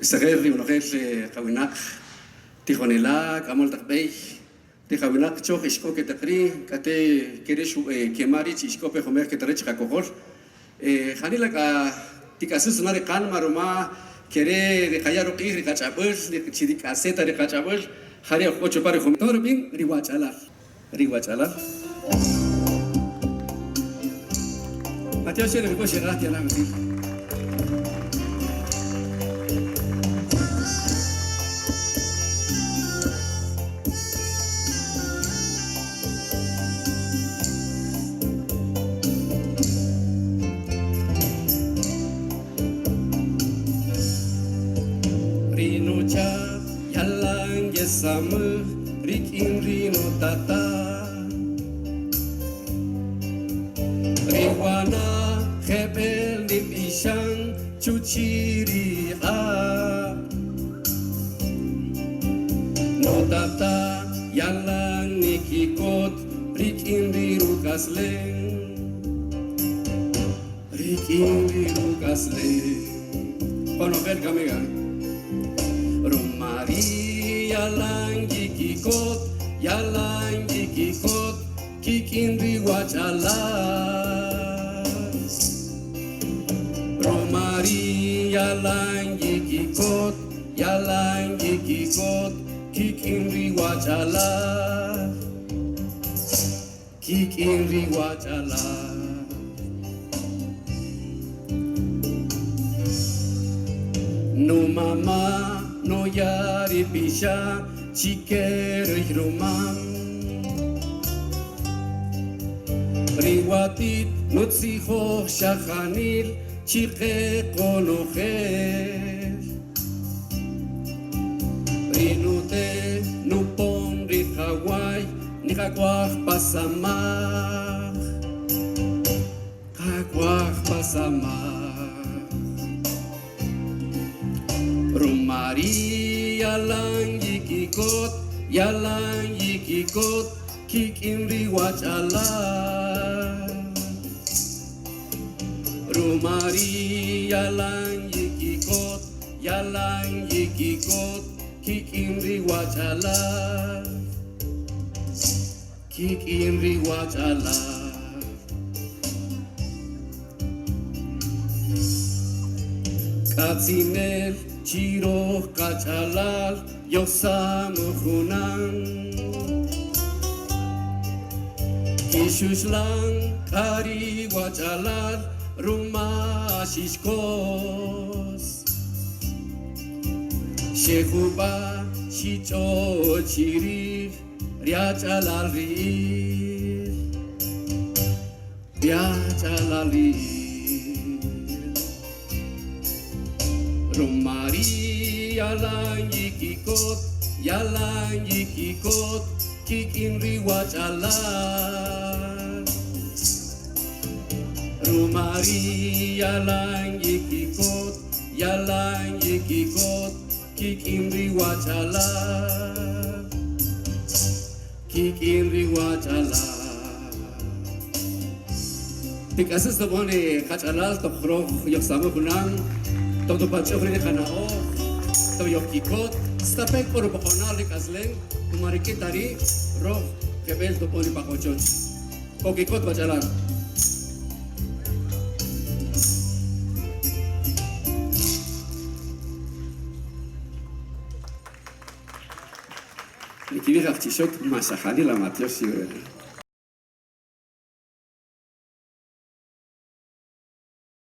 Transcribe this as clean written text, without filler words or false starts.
Seqer ri ronojel qawinaq, tijonela', k'amöl taq b'ey, ri qawinaq choj ixk'o ke taq ri', k'ate' ke ri' kema' ri' chi ixk'o pe jun mej ke taq ri' chi qakojol. Janila k'a tik'asüs na ri qanma ruma ke re' ri qaya' ruq'ij ri qach'ab'äl, chi ri k'aseta ri qach'ab'äl, ja ri' oj k'o chupan ri jun rub'in ri wach'alal. Ri wach'alal. Matyox che ri ruk'u'x xeq'aj ti'ana' utzil. Ri nuchaq yalan yesamaj rik'in ri nutata'. Ri wana' jeb'el nib'ixan chuchi' ri q'aq'. Nutata' yalan nikikot rik'in ri ruk'aslen. Rik'in ri ruk'aslen konojel kami k'a. Ruma ri' yalan yikikot, yalan yikikot kik'in ri wach'alal. Ruma ri' yalan yikikot, yalan yikikot kik'in ri wach'alal. Kik'in ri wach'alal. Numama' nuya' ri pixa' chi ke rëy rumam. Ri watit nutzijoj xajanil chi qe qonojel. Ri nute' nupon ri qaway Niqak'waj pa samaj, qak'waj pa samaj. Ruma ri' yalan yikikot, yalan yikikot kik'in ri wach'alal. Ruma ri' yalan yikikot, yalan yikikot kik'in ri wach'alal. Kik'in ri wach'alal. K'atzinel chi röj qach'alal yojsamäj junan. Kixuxlan k'a ri wach'alal ruma xixkos. Xe jub'a' xich'o chi rij ri ach'alal ri'il, ri ach'alal ri'il. Ruma ri' yalan yikikot, yalan yikikot kik'in ri wach'alal. Ruma ri' yalan yikikot, Yalan yikikot kik'in ri wach'alal, kik'in ri wach'alal. Tik'asës tob'on ri qach'alal toq röj yojsamaj junan, toq tupach'uj ri' ri qana'oj, toq yojkikot, stape' k'o rupoqonal ri k'aslen, man rik'in ta ri' röj jeb'ël tob'on ri pa qochoch. Kojkikot wach'alal. Nikib'ij aj chi xok ma xa janila matyox chiwe.